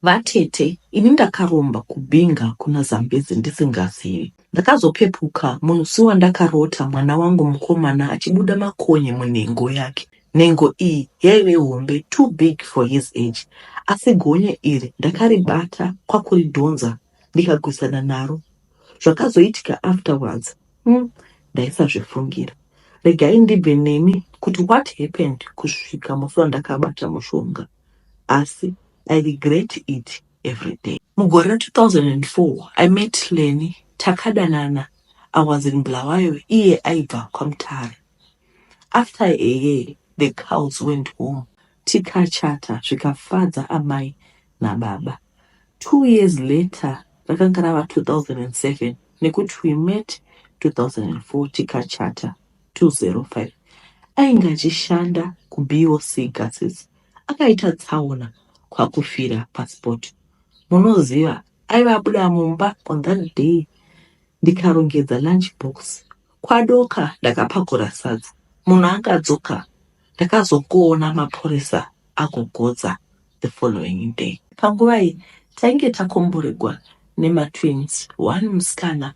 Vatete, ini ndakaromba kuBinga kuna Zambezi ndisingazivi. Ndakazopepuka musi wandakarota mwana wangu mukomana achibuda makonye munhengo yake. Nhengo iyi yaive hombe, too big for his age. Asi gonye iri ndakaribata kwakuridhonza ndikagwisana naro. Zvakazoitika afterwards, ndaisazvifungira. Regai ndibve nemi kuti what happened kusvika musi wandakabata mushonga. Asi I regret it every day. Mugore ra2004 I met Lenny, takadanana. I was in Bulawayo, iye aibva kwaMutare. After a year, the cows went home. Tikachata zvikafadza amai nababa. 2 years later, rakanga rava 2007, nekuti we met 2004, tikachata 205. Ainge achishanda kuBOC Gases. Akaita tsaona kwakufira paspot. Munoziva, aiva abuda mumba on that day. Ndikarongedza lunch box. Kwadoka ndakapakura sadza. Munhu akadzoka. Ndakazongoona mapurisa agogodza the following day. Panguva iyi tainge takomboregwa nematwins, one musikana,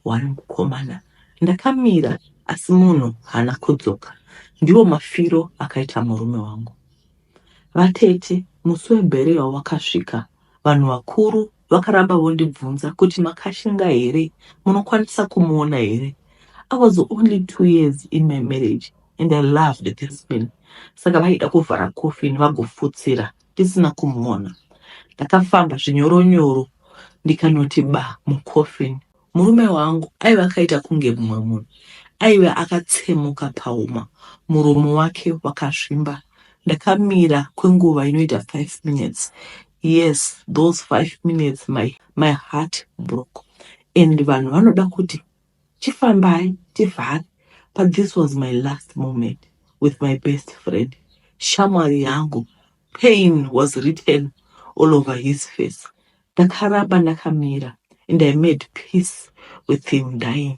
one mukomana. Ndakamira asi munhu haana kudzoka. Ndiwo mafiro akaita murume wangu. Vatete, musi weburial wakasvika. Vanhu vakuru vakaramba vondibvunza kuti makashinga here, munokwanisa kumuona here. I was only 2 years in my marriage and I loved this man. Saka vaida kuvhara coffin vagofutsira tisina kumuona. Ndakafamba zvinyoronyoro ndikanoti ba mucoffin. Murume wangu aiva akaita kunge mumwe munhu. Aiva akatsemuka pauma, muromo wake wakazvimba. Ndakamira kwenguva inoita 5 minutes. Yes, those 5 minutes my heart broke. And vanhu vanoda kuti chifambai tivhare, but this was my last moment with my best friend, shamwari yangu. Pain was written all over his face. Ndakaramba ndakamira and I made peace with him dying.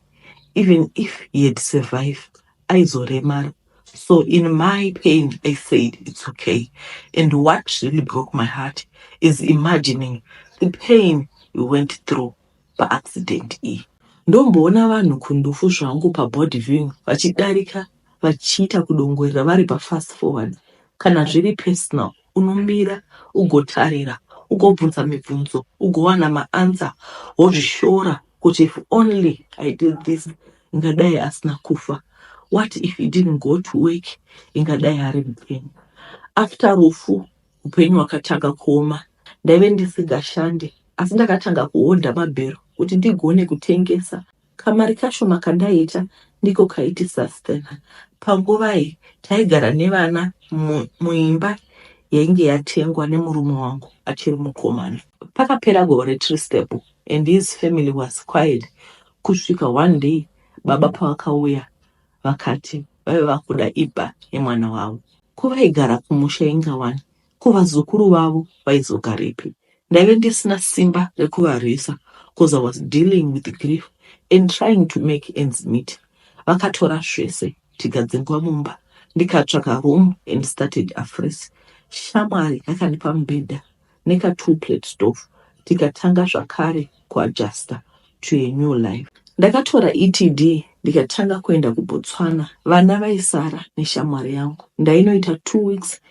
Even if he had survived, aizoremara. So in my pain I said it's okay. And what really broke my heart is imagining the pain he went through paaccident iyi. Ndomboona vanhu kundufu zvangu pabody viewing vachidarika vachiita kudongorera vari pafast forward. Kana zviri personal, unomira ugotarira, ugobvunza mibvunzo, ugowana maanswer, wozvishora kuti if only I did this, ingadai asina kufa. What if he didn't go to work? Ingadai ari mupenyu. After rufu, upenyu hwakatanga kuoma. Ndaive ndisingashandi, asi ndakatanga kuhodha mabhero kuti ndigone kutengesa. Kamari kashoma kandaiita ndiko kaitisustain. Panguva iyi taigara nevana muimba yainge yatengwa nemurume wangu achiri mukomana. Pakapera gore tiri stable and his family was quiet kusvika one day baba pavakauya vakati vaiva vakuda imba yemwana wavo. Kuvaigara kumusha ingawani, kuvazukuru vavo vaizogarepi? Ndaive ndisina simba rekuvarwisa because I was dealing with grief and trying to make ends meet. Vakatora zvese, tikadzingwa mumba. Ndikatsvaka room and started afresh. Shamwari yakandipa mubhedha neka two plate stove, tikatanga zvakare kuadjusta to a new life. Ndakatora ETD ndikatanga kuenda kuBotswana. Vana vaisara neshamwari yangu. Ndainoita 2 weeks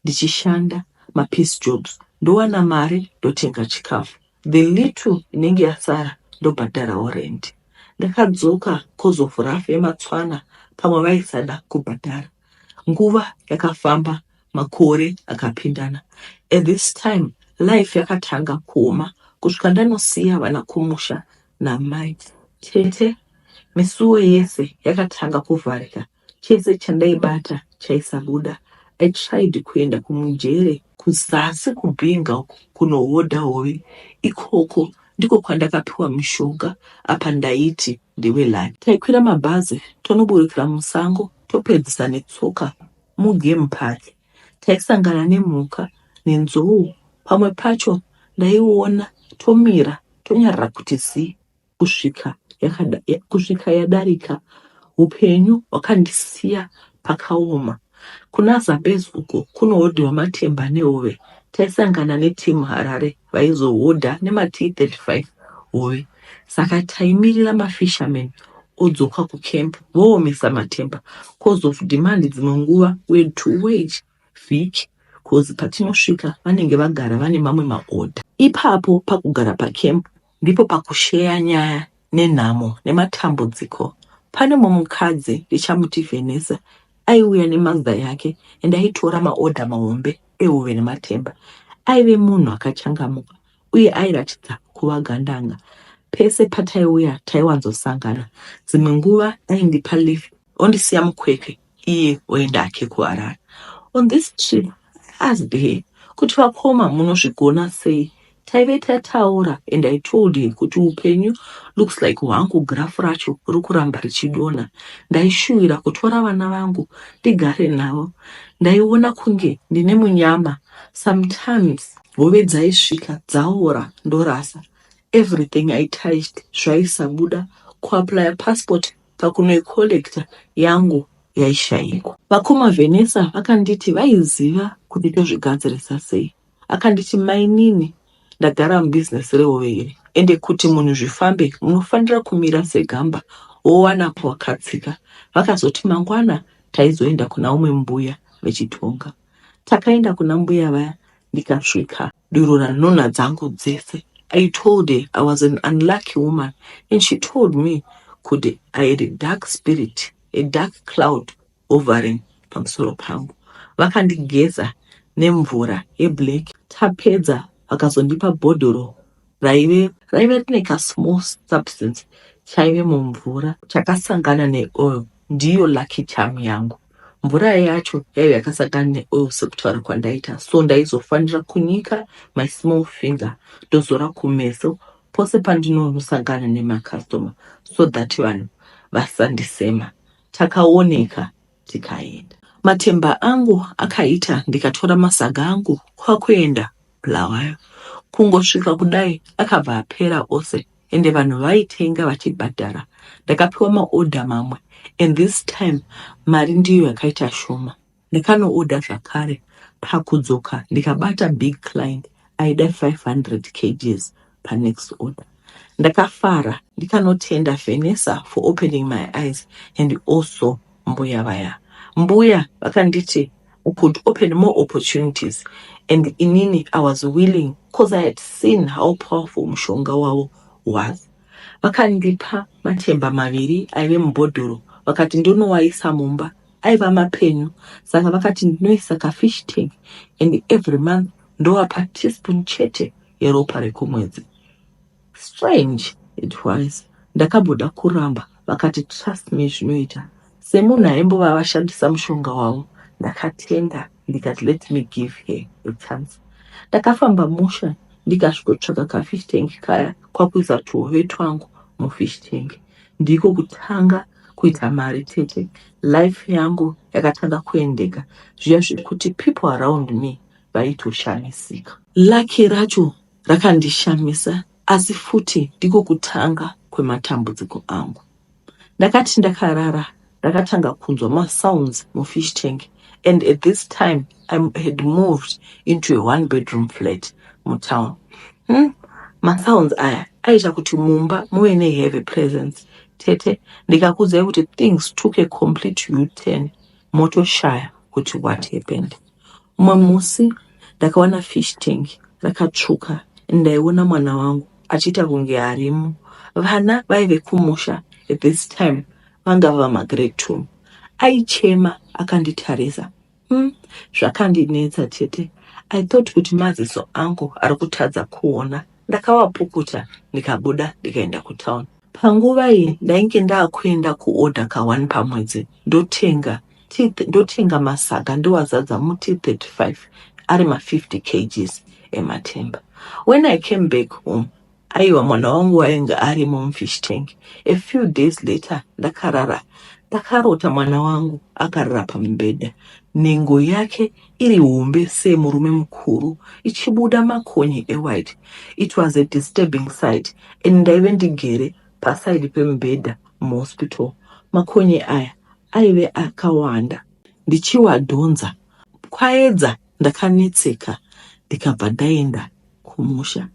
ndichishanda mapiece jobs, ndowana mari, ndotenga chikafu. The little inenge yasara ndobhadharawo rent. Ndakadzoka cause of rough yematswana, pamwe vaisada kubhadhara. Nguva yakafamba, makore akapindana. At this time life yakatanga kuoma kusvika ndanosiya vana kumusha namai. Tete, misuwo yese yakatanga kuvharika. Chese chandaibata chaisabuda. I tried kuenda kumujere kuzasi kuBinga uko kunohodha hove. Ikoko ndiko kwandakapiwa mishonga. Apa ndaiti ndewelani. Taikwira mabhazi tonoburukira musango, topedzisa netsoka mugame park. Taisangana nemhuka nenzou. Pamwe pacho ndaiona tomira tonyarara kuti zii kusvika yadarika. Upenyu hwakandisiya pakaoma. Kuna Zambezi uko kunohodhiwa matemba nehove. Taisangana neteam Harare vaizohodha nemaT35 hove saka taimirira mafishermen odzoka kucamp voomesa matemba cause of demand dzimwe nguva we had to wait vhiki cause patinosvika vanenge vagara vane mamwe maodha. Ipapo pakugara pacamp ndipo pakusheya nyaya nenhamo nematambudziko. Pane mumwe mukadzi ndichamuti Vanessa aiuya neMazda yake and aitora maodha mahombe ehove nematemba. Aive munhu akachangamuka uye airatidza kuva gandanga. Pese pataiuya taiwanzosangana. Dzimwe nguva aindipa lift ondisiya muKwekwe iye oenda hake kuHarare. On this trip I asked her kuti vakoma munozvigona sei taive tataura and I told her kuti upenyu looks like hwangu graph racho riri kuramba richidonha. Ndaishuvira kutora vana vangu ndigare navo. Ndaiona kunge ndine munyama. Sometimes hove dzaisvika dzaora ndorasa. Everything I touched zvaisabuda. Kuapplya passport pakunoicollecta yangu yaishayikwa. Vakoma Vanessa vakanditi vaiziva kuti tozvigadzirisa sei. Akanditi mainini ndagara mubhizinesi rehove iri ende kuti munhu zvifambe munofanira kumira segamba wowana pawakatsika. Vakazoti mangwana taizoenda kuna umwe mbuya vechitonga. Takaenda kuna mbuya vaya ndikasvika durura nhunha dzangu dzese. I told her I was an unlucky woman and she told me kuti I had a dark spirit, a dark cloud hovering pamusoro pangu. Vakandigeza nemvura yeblack. Tapedza vakazondipa bhodhoro raive raive rine kasmall substance chaive mumvura chakasangana neoil ndiyo lucky charm yangu. Mvura yacho yaive yakasangana neoil sekutaura kwandaita so ndaizofanira kunyika my small finger ndozora kumeso pose pandinosangana nemakastoma so that vanhu vasandisema. Takaoneka tikaenda. Matemba angu akaita ndikatora masaga angu kwakuenda Bulawayo. Kungosvika kudai akabva apera ose ende vanhu vaitenga vachibhadhara. Ndakapiwa maodha mamwe and this time mari ndiyo yakaita shoma. Ndakanoodha zvakare pakudzoka ndikabata big client aida 500 kgs panext order. Ndakafara ndikanotenda Vanessa for opening my eyes and also mbuya vaya. Mbuya vakanditi I could open more opportunities and inini I was willing cause I had seen how powerful mushonga wavo was. Vakandipa matemba maviri aive mubhodhoro vakati ndonowaisa mumba aiva mapenyu saka vakati ndinoisa kafish tank and every month ndovapa teaspoon chete yeropa rekumwedzi. Strange it was. Ndakamboda kuramba vakati trust me zvinoita. Semunhu aimbova vashandisa mushonga wavo ndakatenda ndikati let me give her a chance. Ndakafamba musha ndikasvikotsvaka kafish tank kaya kwakuisa tuhove twangu mufish tank. Ndiko kutanga kuita mari tete. Life yangu yakatanga kuendeka zviya zvekuti people around me vaitoshamisika. Lucky racho rakandishamisa asi futi ndiko kutanga kwematambudziko angu. Ndakati ndakarara ndakatanga kunzwa masounds mufish tank and at this time I had moved into a one bedroom flat mutown. Masounds aya aita kuti mumba muve neheavy presence. Tete ndikakuudzai kuti things took a complete U-turn motoshaya kuti what happened. Mumwe musi ndakawana fish tank rakatsvuka ndaiona mwana wangu achiita kunge arimo. Vana vaive kumusha at this time vanga vava magrade 2. Aichema akanditarisa. Zvakandinetsa tete. I thought kuti maziso angu ari kutadza kuona. Ndakawapukuta ndikabuda ndikaenda kutown. Panguva iyi ndainge ndakuenda kuodha ka1 pamwedzi ndotenga ndotenga masaga ndowazadza muT35 ari ma50 kgs ematemba. When I came back home aiwa mwana wangu ainge arimo mufish tank. A few days later ndakarara ndakarota mwana wangu akarara pamubhedha nhengo yake iri hombe semurume mukuru ichibuda makonye ewhite. It was a disturbing sight and ndaive ndigere pasaidi pemubhedha muhospital. Makonye aya aive akawanda ndichiwadhonza. Kwaedza ndakanetseka. ndikabva ndaenda kumusha.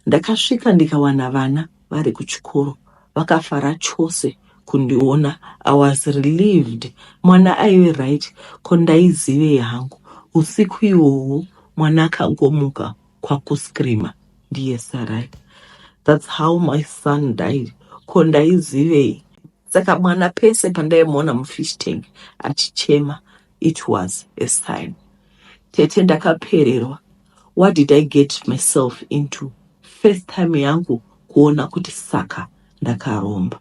Ndakasvika ndikawana vana vari kuchikoro vakafara chose kundiona. I was relieved. Mwana aive right ko ndaizivei hangu. Usiku ihwohwo mwana akangomuka kwakuscreama ndiye sarai. That's how my son died. Ko ndaizivei? Saka mwana pese pandaimuona mufish tank achichema it was a sign. Tete ndakapererwa. What did I get myself into? First time yangu kuona kuti saka ndakaromba.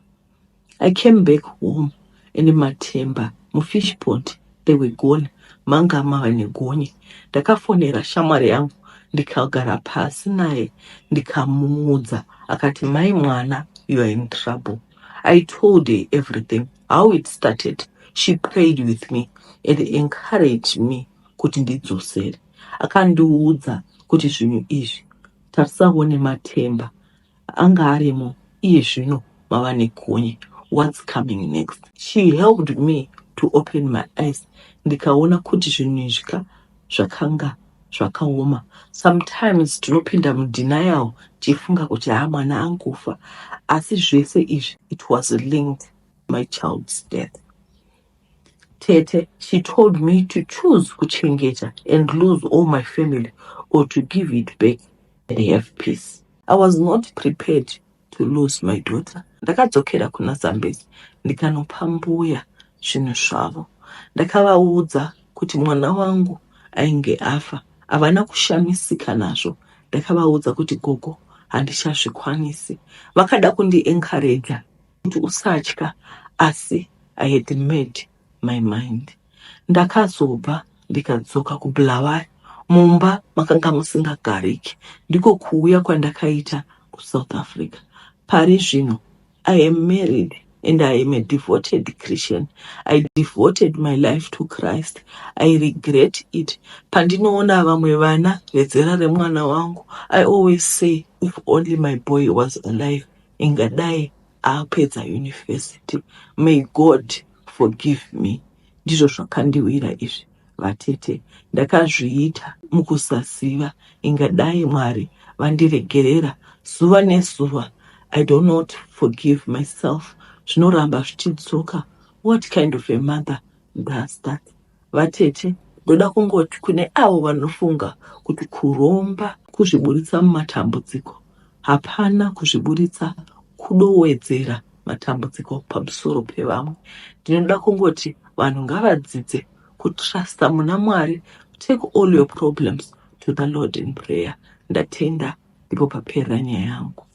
I came back home and matemba mufish pond they were gone. Manga mava negonye. Ndakafonera shamwari yangu ndikagara pasi naye ndikamuudza akati mai mwana you are in trouble. I told her everything how it started. She prayed with me and encouraged me kuti ndidzosere. Akandiudza kuti zvinhu izvi tarisawo nematemba anga arimo iye zvino mava negonye what's coming next she helped me to open my eyes ndikaona kuti zvinhu izvi ka zvakanga zvakaoma sometimes tinopinda mudenial tichifunga kuti ha mwana angofa asi zvese izvi it was linked my child's death tete she told me to choose kuchengeta and lose all my family or to give it back and have peace i was not prepared to lose my daughter ndakadzokera kuna zambezi ndikanopa mbuya zvinhu zvavo ndakavaudza kuti mwana wangu ainge afa havana kushamisika nazvo ndakavaudza kuti gogo handichazvikwanisi vakada kundiencouraja kuti usatya asi i had made my mind ndakazobva ndikadzoka kubulawayo mumba makanga musingagariki ndiko kuuya kwandakaita kusouth africa pari zvino i am married and i am a devoted christian i devoted my life to christ i regret it pandinoona vamwe vana vezera remwana wangu i always say if only my boy was alive ingadai apedza university may god forgive me ndizvo zvakandiwira izvi vatete ndakazviita mukusaziva ingadai mwari vandiregerera zuva nezuva i do not forgive myself zvinoramba zvichidzoka what kind of a mother does that vatete ndoda kungoti kune avo vanofunga kuti kuromba kuzviburitsa mumatambudziko hapana kuzviburitsa kudowedzera matambudziko pamusoro pevamwe ndinoda kungoti vanhu ngavadzidze kutrusta muna mwari take all your problems to the lord in prayer ndatenda ndipo paperera nyaya yangu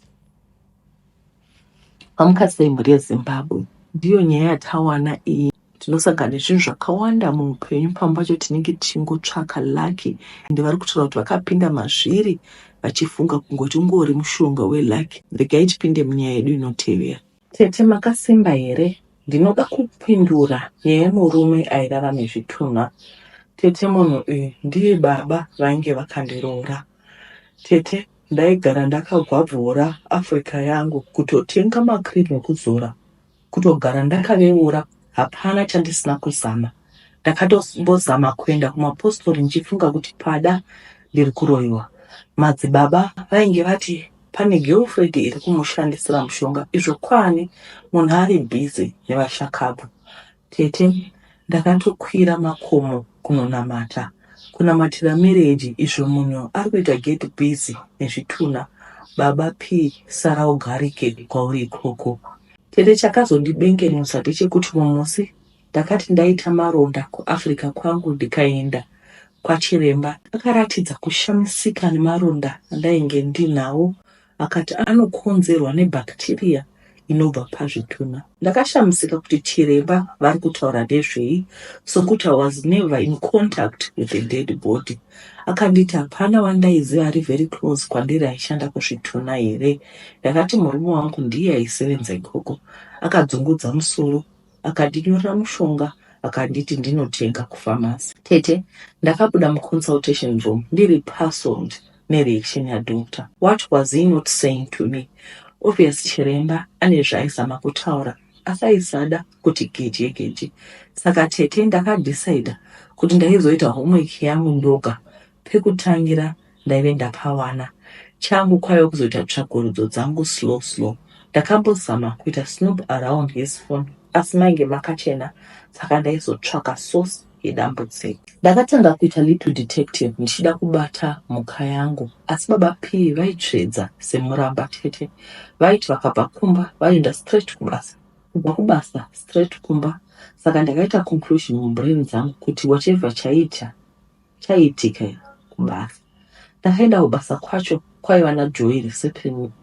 vamukasei mhuri yezimbabwe ndiyo nyaya yatawana iyi tinosangana nezvinhu zvakawanda muupenyu pamwe pacho tinenge tichingotsvaka lucky ende vari kutaura kuti vakapinda mazviri vachifunga kungoti ungori mushonga welucky regai tipinde munyaya yedu inotevera tete makasimba here ndinoda kupindura nyaya yemurume airara nezvitunha tete munhu uyu ndiye baba vainge vakandiroora tete ndaigara ndakagwabvura africa yangu kutotenga macream ekuzora kutogara ndakaveura hapana chandisina kuzama ndakatombozama kuenda kumapostori ndichifunga kuti pada ndiri kuroyiwa madzibaba vainge vati pane girlfriend iri kumushandisira mushonga izvo kwani munhu ari busy nevashakabvu tete ndakatokwira makomo kunonamata kunamatira marriage izvo munhu ari kuita get busy nezvitunha baba p sara ugarike kwauri ikoko tete chakazondibengenudza ndechekuti mumusi ndakati ndaita maronda kuafrica kwangu ndikaenda kwachiremba akaratidza kushamisika nemaronda andainge ndinawo akati anokonzerwa nebhakitiriya inobva pazvitunha ndakashamisika kuti chiremba vari kutaura nezvei sokuti i was never in contact with a dead body akanditi hapana wandaiziva ari very close kwandiri aishanda kuzvitunha here ndakati murume wangu ndiye aisevenza ikoko akadzungudza musoro akandinyorera mushonga akanditi ndinotenga kufamasi tete ndakabuda muconsultation room ndiri puzzled nereaction yadoctor what was he not saying to me obvious chiremba ane zvaaizama kutaura asi aisada kuti geje geje saka tete ndakadecida kuti ndaizoita homework yangu ndoga pekutangira. ndaive ndapawana. Changu kwaive kuzoita tsvakurudzo dzangu slow slow. Ndakambozama kuita snoop around his phone asi mainge makachena saka ndaizotsvaka source yedambudziko. Ndakatanga kuita little detective ndichida kubata mhuka yangu asi baba P vaitsvedza semuramba tete. Vaiti vakabva kumba vaienda straight kubasa. Kubva kubasa straight kumba saka ndakaita conclusion mubrain dzangu kuti whatever chaiita chaiitika kubasa. Ndakaenda kubasa kwacho kwaiva naJoy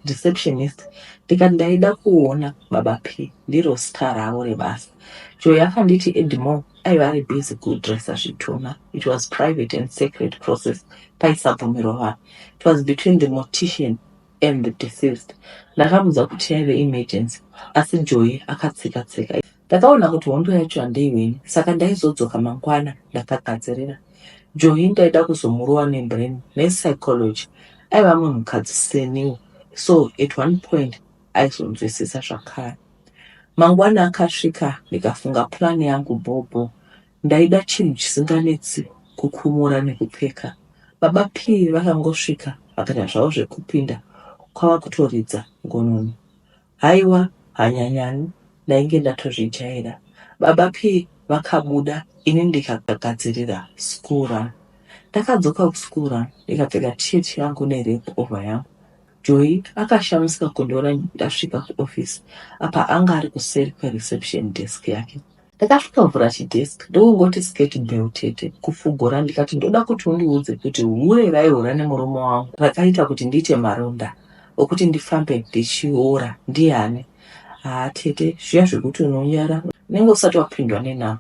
receptionist ndikati ndaida kuona baba P ndiro zita ravo rebasa. Joy akanditi Edmore aiva ari busy kudressa zvitunha. It was private and sacred process paisabvumirwa vanhu. It was between the mortician and the deceased. Ndakamuudza kuti yaive emergency asi Joy akatsika tsika. Ndakaona kuti hondo yacho handeiwini saka ndaizodzoka mangwana ndakagadzirira. Joy ndaida kuzomurova nebrain nepsychology. Aiva munhukadzi seniwo so at one point aizonzwisisa zvakare. Mangwana akasvika ndikafunga plan yangu bhobho. Ndaida chinhu chisinganetsi kukumura nekupfeka. Baba P vakangosvika vakaita zvavo zvekupinda kwava kutoridza ngonono. Haiwa hanyanyani ndainge ndatozvijaira. Baba P vakabuda ini ndikagadzirira school run. Ndakadzoka kuschool run ndikapfeka tshirt yangu nerep over yangu. Joy akashamisika kundiona ndasvika kuoffice apa anga ari kuseri kwereception desk yake. Ndakasvika kuvhura chidesk ndokungoti skirt belt tete kufugura ndikati ndoda kuti undiudze kuti hure raihura nemurume wangu rakaita kuti ndiite maronda okuti ndifambe ndichiora ndiani. Haa tete zviya zvekuti unonyara unenge usati wapindwa nenhamo.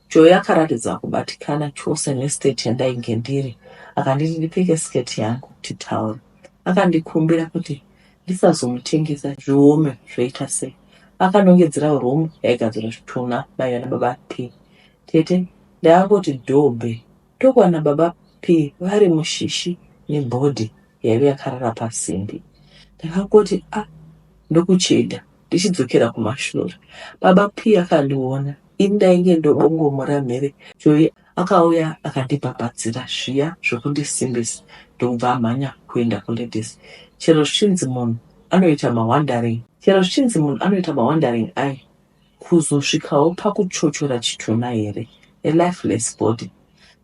Joy akaratidza kubatikana chose nestate yandainge ndiri akanditi ndipfeke skirt yangu titaure. Akandikumbira kuti ndisazomutengesa zviome zvoita sei. Akanongedzera room yaigadzirwa zvitunha maiva nababa P. Tete ndakangoti dhobhe ndokuwana baba P vari mushishi nebhodhi yaive yakarara pasimbi. Ndakangoti a ndokucheda ndichidzokera kumashure. Baba P akandiona ini ndainge ndobongomora mhere. Joy akauya akandibhabhadzira zviya zvekundisimbisa ndokubva amhanya kuenda kuladies. Chero zvichinzi munhu anoita mawandering chero zvichinzi munhu anoita mawandering eye kuzosvikawo pakuchochora chitunha here a lifeless body.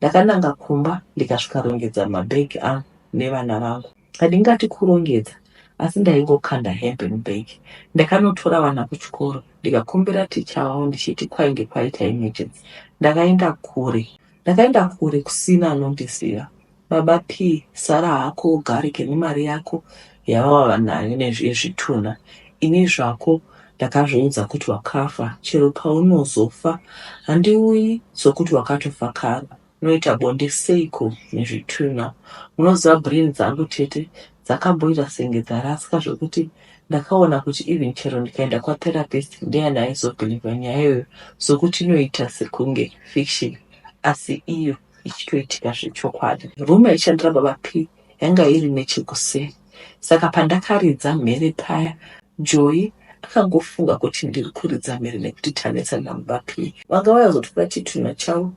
Ndakananga kumba ndikasvika rongedza mabhegi angu nevana vangu. Handingati kurongedza asi ndaingokanda hembe mubhegi. Ndakanotora vana kuchikoro ndikakumbira ticha wavo ndichiti kwainge kwaita emergency. Ndakaenda kure. Ndakaenda kure kusina anondiziva. Baba P sara hako ugarike nemari yako yawava nayo yezvitunha. Ini zvako ndakazviudza kuti wakafa chero paunozofa handiuyi sokuti wakatofa kare. Unoita bonde seiko nezvitunha? Munoziva brain dzangu tete dzakamboita senge dzarasika zvekuti ndakaona kuti even chero ndikaenda kwatherapist ndiani aizobhilivha nyaya iyoyo sokuti inoita sekunge fiction asi iyo ichitoitika zvechokwadi. Room yaishandira baba P yanga iri nechekuseri saka pandakaridza mhere paya Joy akangofunga kuti ndiri kuridza mhere nekuti tanetsana nababa P. Vanga vauya kuzotora chitunha chavo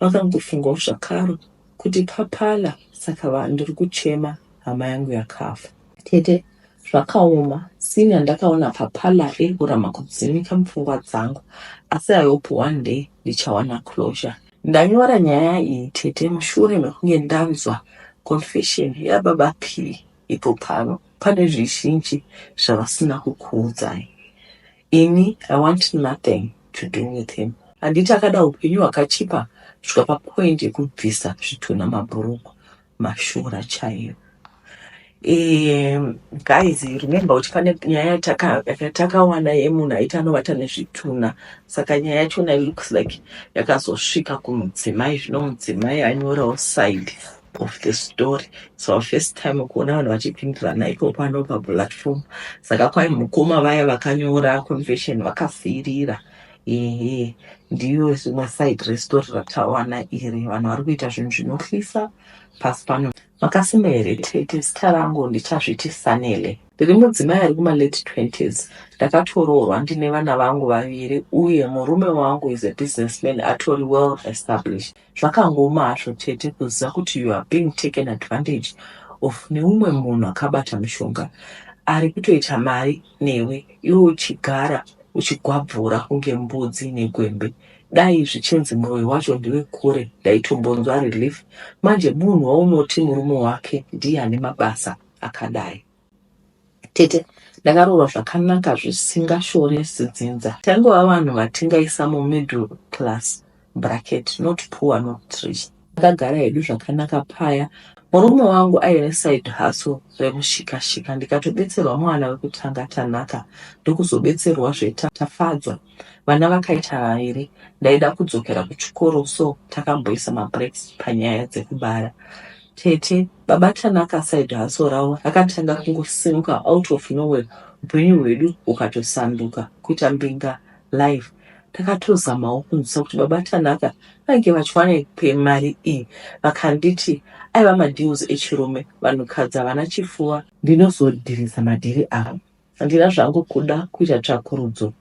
vakangofungawo zvakare kuti papala saka ndiri kuchema hama yangu yakafa. Tete zvakaoma scene yandakaona papala iri kuramba kudzimika mupfungwa dzangu asi I hope one day ndichawana closure. Ndanyora nyaya iyi tete mushure mekunge ndanzwa confession yababa P ipo pano pane zvizhinji zvavasina kukuudzai. Ini I want nothing to do with him. Handiti akada upenyu hwakachipa kusvika papoint yekubvisa zvitunha mabhurugwa mashura chaiyo. Guys remember kuti pane nyaya yatakawana yemunhu aiti anovata nezvitunha saka nyaya yachona looks like yakazosvika kumudzimai zvino mudzimai anyorawo side of the story so first time kuona vanhu vachipindirana ipo pano paplatform saka kwai mukoma vaya vakanyora confession vakasiyirira ehe ndiyo rimwe side restory ratawana iri vanhu vari kuita zvinhu zvinohlisa pasi pano makasimba here tete zita rangu ndichazviti sanele ndiri mudzimai ari kumalate 20s ndakatoroorwa ndine vana vangu vaviri uye murume wangu is a businessman atori well established zvakangooma hazvo tete kuziva kuti you are being taken advantage of neumwe munhu akabata mushonga ari kutoita mari newe iwe uchigara uchigwabvura kunge mbudzi negwembe. Dai zvichinzi muroyi wacho ndewe kure ndaitombonzwa relief. Manje munhu waunoti murume wake ndiye ane mabasa akadai. Tete, ndakaroorwa zvakanaka zvisingashoresi dzinza. Taingova vanhu vatingaisa mumiddle class bracket not poor not rich. Takagara hedu zvakanaka paya. Murume wangu aive neside hustle remushikashika ndikatobetserwa mwana wekutanga Tanaka ndokuzobetserwazve Tafadzwa. Vana vakaita vaviri. Ndaida kudzokera kuchikoro so takamboisa mabreaks panyaya dzekubara. Tete, baba Tanaka side hustle ravo rakatanga kungosimuka out of nowhere upenyu hwedu hukatosanduka kuita mbinga live. Takatozamawo kunzwisisa kuti baba Tanaka vainge vachiwanepi mari iyi vakanditi aiva madeals echirume vanhukadzi havana chifuva. Ndinozodhirisa madhiri avo. Handina zvangu kuda kuita tsvakurudzo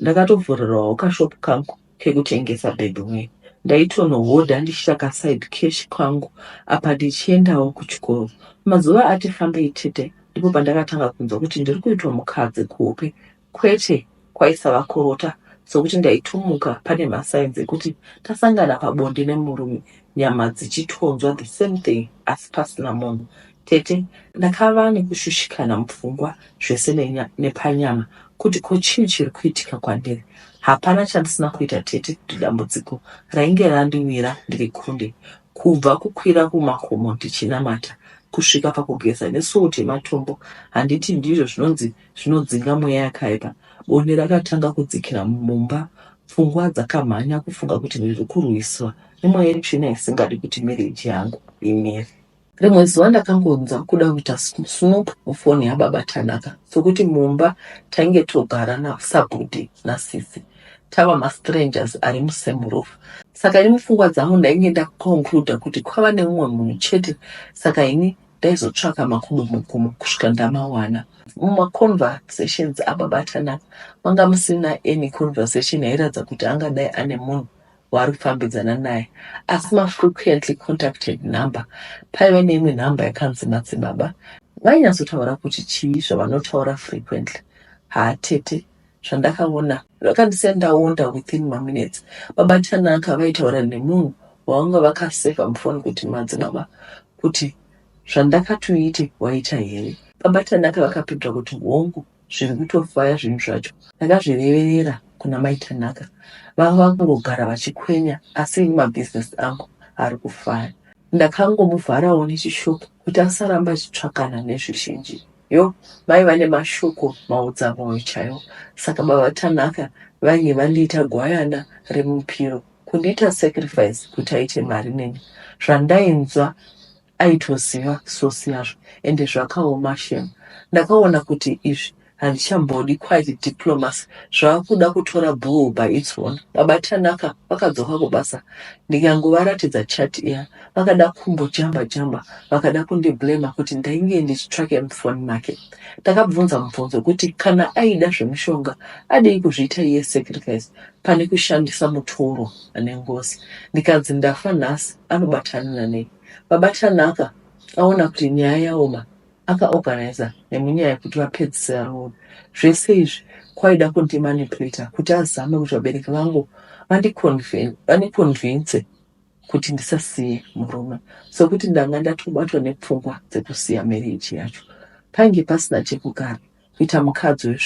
ndakatovhurirawo kashop kangu kekutengesa baby wear. Ndaitonohodha ndichiita kaside cash kangu apa ndichiendawo kuchikoro. Mazuva ati fambei tete ndipo pandakatanga kunzwa kuti ndiri kuitwa mukadzi kuhope kwete kwaisava kurota sokuti ndaitomuka pane masigns ekuti tasangana pabonde nemurume nyama dzichitonzwa the same thing asi pasina munhu. Tete, ndakava nekushushikana mupfungwa zvese nepanyama kuti ko chii chiri kuitika kwandiri. Hapana chandisina kuita tete kuti dambudziko rainge randiwira ndirikunde. Kubva kukwira kumakomo ndichinamata kusvika pakugeza nesauti yematombo handiti ndizvo zvinonzi zvinodzinga mweya yakaipa. Bonde rakatanga kudzikira mumba pfungwa dzakamhanya kufunga kuti ndiri kurwiswa nemweya yetsvina isingadi kuti marriage yangu imire. Rimwe zuva ndakangonzwa kuda kuita snoop mufoni yababa Tanaka sokuti mumba tainge togara nasabhudhi nasisi tava mastrangers ari musame roof. Saka ini mupfungwa dzangu ndainge ndaconcluda kuti kwava neumwe munhu chete saka ini ndaizotsvaka makubo mugomo kusvika ndamawana. Mumaconversations ababa Tanaka manga musina any conversation yairatidza kuti angadai ane munhu waari kufambidzana naye asi mafrequently contacted number paiva neimwe nhamba yakanzi madzibaba vainyatsotaura kuti chii zvavanotaura frequently. Haa tete zvandakaona zvakandisiya ndaonda within maminutes. Baba Tanaka vaitaura nemunhu wavanga vakasevha mufoni kuti madzibaba kuti zvandakatoite waita here. Baba Tanaka vakapindura kuti hongu zviri kutofaya zvinhu zvacho. Ndakazvireverera kuna mai Tanaka vanga vangogara vachikwenya asi ini mabhizinesi angu ari kufaya. Ndakangomuvharawo nechishopu kuti asaramba achitsvakana nezvizhinji. Yo maiva nemashoko maudza mwoyo chaiwo. Saka baba Tanaka vainge vandiita gwayana remupiro kundiita sacrifice kuti aite mari neni. Zvandainzwa aitoziva source yazvo ende zvakaoma shame. Ndakaona kuti izvi handichambodi quiet diplomacy zvava kuda kutora bull by its horn. Baba Tanaka vakadzoka kubasa ndikangovaratidza chat iya vakada kumbojamba jamba vakada kundiblema kuti ndainge ndichitsvake mufoni make. Ndakabvunza mubvunzo wekuti kana aida zvemushonga adii kuzviita iye sacrifice pane kushandisa mutoro ane ngozi. Ndikanzi ndafa nhasi anobatana nei. Baba Tanaka aona kuti nyaya yaoma akaorganiza nemunyaya yekuti vapedzise road. Zvese izvi kwaida kundimanipulata kuti azame kuti vabereki vangu vandiconvince kuti ndisasiye murume sokuti ndanga ndatobatwa nepfungwa dzekusiya marriage yacho. Painge pasina chekugara kuita mukadzi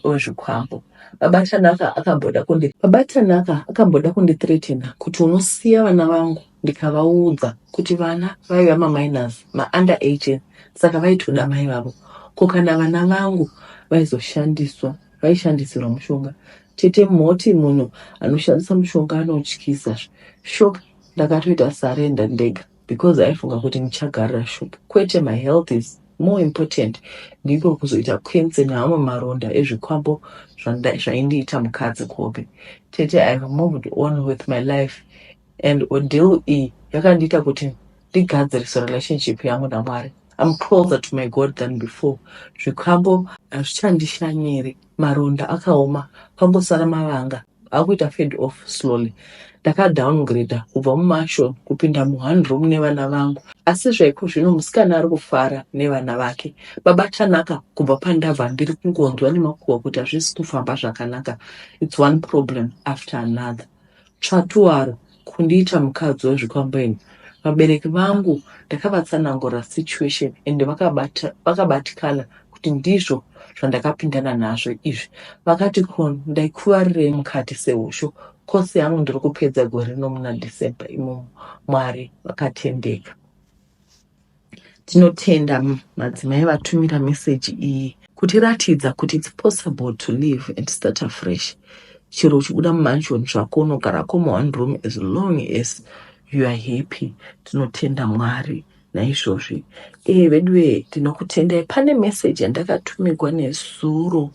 wezvikwambo. Baba Tanaka akamboda kundi Baba Tanaka akamboda kundithreatena kuti unosiya vana vangu ndikavaudza kuti vana vaiva maminors maunder 18 saka vaitoda mai vavo. Ko kana vana vangu vaizoshandiswa vaishandisirwa mushonga. Tete mhoti munhu anoshandisa mushonga anotyisa. Shop ndakatoita surrender ndega because aifunga kuti ndichagarira shop. Kwete my health is more important ndiko kuzoita cancer neamwe maronda ezvikwambo zvaindiita mukadzi kuhope. Tete I have moved on with my life and ordeal iyi yakandiita kuti ndigadzirise relationship yangu naMwari. I'm closer to my God than before. Zvikwambo hazvichandishanyiri maronda akaoma kwangosara mavanga. Akuita fade off slowly. Ndakadowngrader kubva mumansion kupinda muone room nevana vangu. Asi zvaiko zvino musikana ari kufara nevana vake. Baba Tanaka, kubva pandabva ndiri kungonzwa nemakuhwa kuti hazvisi kufamba zvakanaka. It's one problem after another. Tsvatuwaro kundiita mukadzi wezvikwambo ini. Vabereki vangu ndakavatsanangura situation ende vakabatikana kuti ndizvo zvandakapindana nazvo izvi. Vakati ko ndaikuvarirei mukati sehosho. Kosi yangu ndiri kupedza gore rino muna December imomo. Mwari vakatendeka. Tinotenda madzimai vatumira meseji iyi kutiratidza kuti it's possible to live and start afresh. Chero uchibuda mumansion zvako unogarako muone room as long as you are happy. Tinotenda Mwari naizvozvi. Veduwe, ndinokutendai. Pane meseji yandakatumigwa nezuro.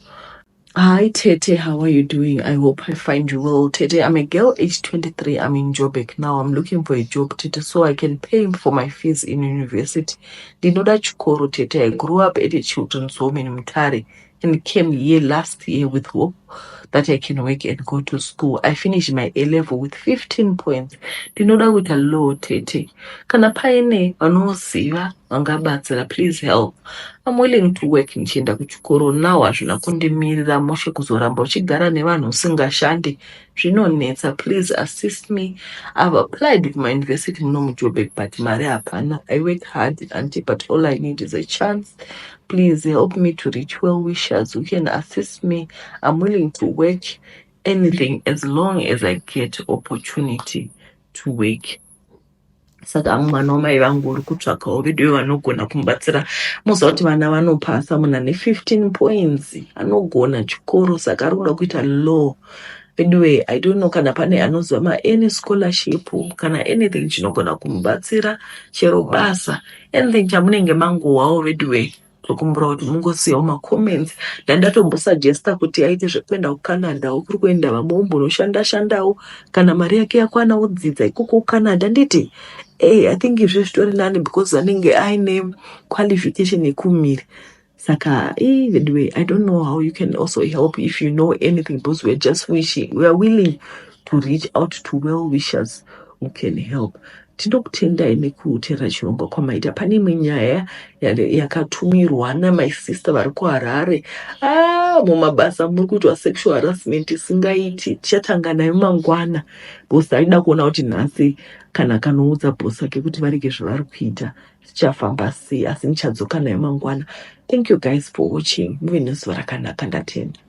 "Hi Tete, how are you doing? I hope I find you well. Tete, I'm a girl aged 23. I'm in Joburg now. I'm looking for a job, Tete, so I can pay for my fees in university. Ndinoda chikoro, Tete. I grew up at a children's home in Mutare and came here last year with hope that I can work and go to school. I finished my A level with 15 points. Ndinoda kuita law, Tete. Kana paine vanoziva vangabatsira, please help. I'm willing to work ndichienda kuchikoro now. Hazvina kundimirira mushe kuzoramba uchigara nevanhu usingashandi, zvinonetsa. Please assist me. I've applied kumauniversity muno muJoburg, but mari hapana. I work hard, auntie, but all I need is a chance. Please help me to reach well wishers who can assist me. I'm willing to work anything as long as I get opportunity to work." Saka mwana wamai vangu uri kutsvakawo vedu vanogona kumubatsira. Muziva kuti vana vanopasa, munhu ane 15 points anogona chikoro, saka ari kuda kuita law. Anyway, I don't know kana pane anoziva maany scholarship kana anything chinogona kumubatsira, chero basa, anything chamunenge mangowawo. Veduwe, tokumbura kuti mungosiyawo macomments. Ndandatombosugesta kuti aite zvekuenda kuCanada, kuri kuenda vamwe, ombonoshanda shandawo, kana mari yake yakwana wodzidza ikoko kuCanada. Nditi I think izvo zvitori nani because anenge aine qualification yekumiri. Saka veduwe, I don't know how you can also help if you know anything, because we're just wishing, we are willing to reach out to well wishers who can help. Tinokutendai nekuteera chirongwa kwamaita. Pane imwe nyaya yakatumirwa namy sister vari kuHarare. Mumabasa muri kuitwa sexual harassment isingaiti. Tichatanga nayo mangwana because aida kuona kuti nhasi kana kanoudza bhosi ake kuti varege zvavari kuita zvichafamba sei, asi ndichadzoka nayo mangwana. Thank you guys for watching. Muve nezuva rakanaka. Ndatenda.